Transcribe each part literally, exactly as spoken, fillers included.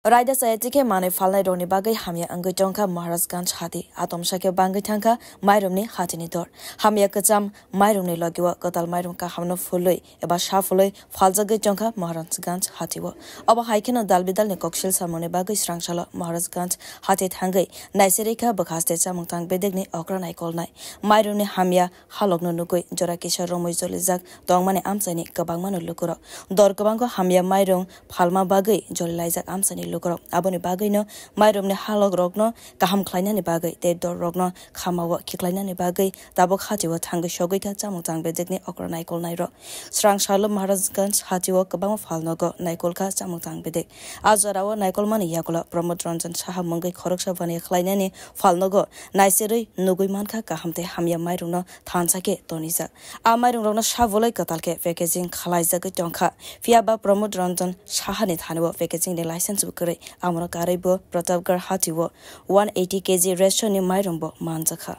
Raida chaya tikhe manwi phalnai rokni bagwi hamya wngwi tongkha Maharajganj hati. Atomsa khe bangwi thangkha mairumni hatini dor. Hamya kwcham mairumni logio kwtal mairum kahamno phulwi eba sa phulwi phaljagwi tongkha Maharajganj hatio. Obo hai kheno dal bidalni koksil samungni bagwi srangsalo Maharajganj hati thangwi naiserikha bwkhaste chamung tang bedekni okra naikolnai. Mairumni hamya halokno nugwi jora kisa romwi jolijak tongmani amchaini kwbangmano lukurok. Dor kwbango hamya mairung phalma bagwi jolilaijak amchaini lukurok. Aboni bagwino mairumni halokrokno kaham khlainani bagwi tei dorrokno khamao khiklainani bagwi tabuk hatio thangwi sogwikha chamung tang bedekni okra naikolnairok. Srangsalo Maharajganj hatio kwbangma phalnogo naikolkha chamung tang bedek. A jorao naikolmani yagulo Pramod Ranjan Saha mungwi khoroksa baniya khlainani phalnogo naiserwi nugwi mankha kaham tei hamya mairungno thansa khe tonijak. A mairungrokno sabulai kwtal khe packaging khalaijagwi tongkha. Phiya ba Pramod Ranjan Sahani thani-o packaging ni license bo kwrwi. Amono karwi bo Pratapgarh hatio one eighty K G ration ni mairung bo manjakha.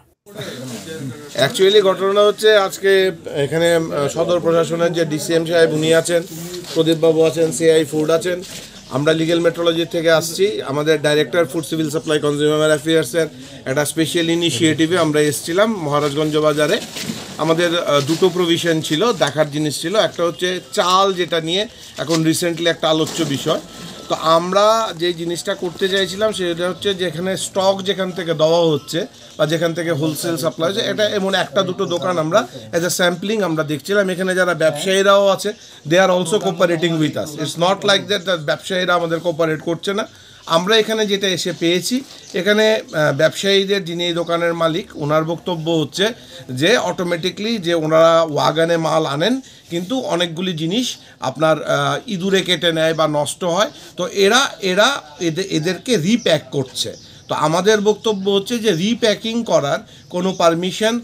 Actually ঘটনা হচ্ছে আজকে এখানে আহ, সদর প্রশাসনের যে ডিসিএম সাহেব উনি আছেন, প্রদীপ বাবু আছেন, সিআই ফুড আছেন, আমরা লিগেল মেট্রোলজি থেকে আসছি। আমাদের director food civil supply consumer অ্যাফেয়ার্সের একটা স্পেশাল ইনিশিয়েটিভে আমরা এসেছিলাম মহারাজগঞ্জ বাজারে। আমাদের আহ, দুটো প্রভিশন ছিল, দেখার জিনিস ছিল। একটা হচ্ছে চাল, যেটা নিয়ে এখন রিসেন্টলি একটা আলোচ্য বিষয়। তো আমরা যে জিনিসটা করতে চাইছিলাম সেটা হচ্ছে যে এখানে স্টক যেখান থেকে দেওয়া হচ্ছে বা যেখান থেকে হোলসেল সাপ্লাই হচ্ছে, এটা এমন একটা দুটো দোকান আমরা অ্যাজ এ স্যাম্পলিং আমরা দেখছিলাম। এখানে যারা ব্যবসায়ীরাও আছে, they are also cooperating with us. It's not like that ব্যবসায়ীরা আমাদের কোঅপারেট করছে না। আমরা এখানে যেটা এসে পেয়েছি, এখানে আহ, ব্যবসায়ীদের, যিনি এই দোকানের মালিক, ওনার বক্তব্য হচ্ছে যে অটোমেটিকলি যে ওনারা ওয়াগানে মাল আনেন, কিন্তু অনেকগুলি জিনিস আপনার আহ, ইঁদুরে কেটে নেয় বা নষ্ট হয়। তো এরা এরা এদে- এদেরকে রিপ্যাক করছে। তো আমাদের বক্তব্য হচ্ছে যে রিপ্যাকিং করার কোনো পারমিশন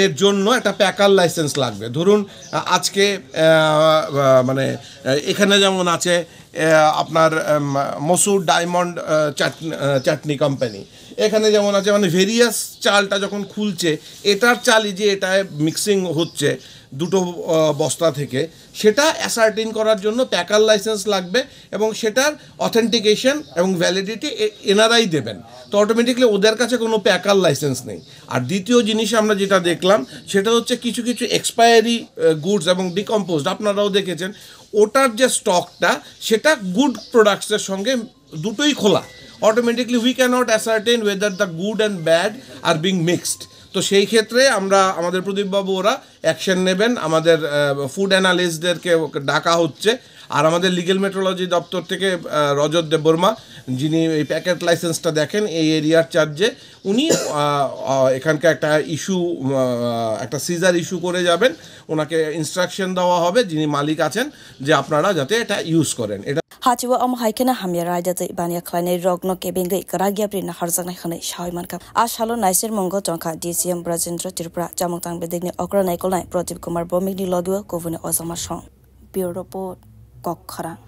এর জন্য একটা প্যাকার লাইসেন্স লাগবে। ধরুন আহ, আজকে আহ, আহ, মানে আহ, এখানে যেমন আছে আহ, আপনার আম, মসুর ডায়মন্ড আহ, চাটনি আহ, চাটনি কোম্পানি, এখানে যেমন আছে, মানে ভেরিয়াস চালটা যখন খুলছে, এটার চালই যে এটা মিক্সিং হচ্ছে দুটো আহ, বস্তা থেকে, সেটা অ্যাসার্টেইন করার জন্য প্যাকার লাইসেন্স লাগবে এবং সেটার অথেন্টিকেশন এবং ভ্যালিডিটি এনআরআই দেবেন। তো অটোমেটিকলি ওদের কাছে কোনো প্যাকার লাইসেন্স নেই। আর দ্বিতীয় জিনিস আমরা যেটা দেখলাম, সেটা হচ্ছে কিছু কিছু এক্সপায়ারি গুডস এবং ডিকম্পোজড, আপনারাও দেখেছেন, ওটার যে স্টকটা, সেটা গুড প্রোডাক্টসের সঙ্গে দুটোই খোলা। Automatically we cannot ascertain whether the good and bad are being mixed. তো সেই ক্ষেত্রে আমরা, আমাদের প্রদীপবাবু ওরা অ্যাকশন নেবেন। আমাদের ফুড অ্যানালিস্টদেরকে ডাকা হচ্ছে। আর আমাদের লিগেল মেট্রোলজি দপ্তর থেকে আহ, রজত দেববর্মা, যিনি এই প্যাকেট লাইসেন্সটা দেখেন এই এরিয়ার চার্জে, উনি আহ, আহ, এখানকার একটা ইস্যু, একটা সিজার ইস্যু করে যাবেন। ওনাকে ইনস্ট্রাকশন দেওয়া হবে, যিনি মালিক আছেন, যে আপনারা যাতে এটা ইউজ করেন। এটা Hachio omo hai kheno hamya raida tei baniya khlainai rokno kebengwi kwrak yapri naharjaknai hwnwi sawi mankha. A salo naisir mungo tongkha D C M Brajendra Tripura, chamung tang bedekni okra naikolnai Pradip Kumar Bomikni logio kubuni ojama song. Bureau Report, Kok Khorang.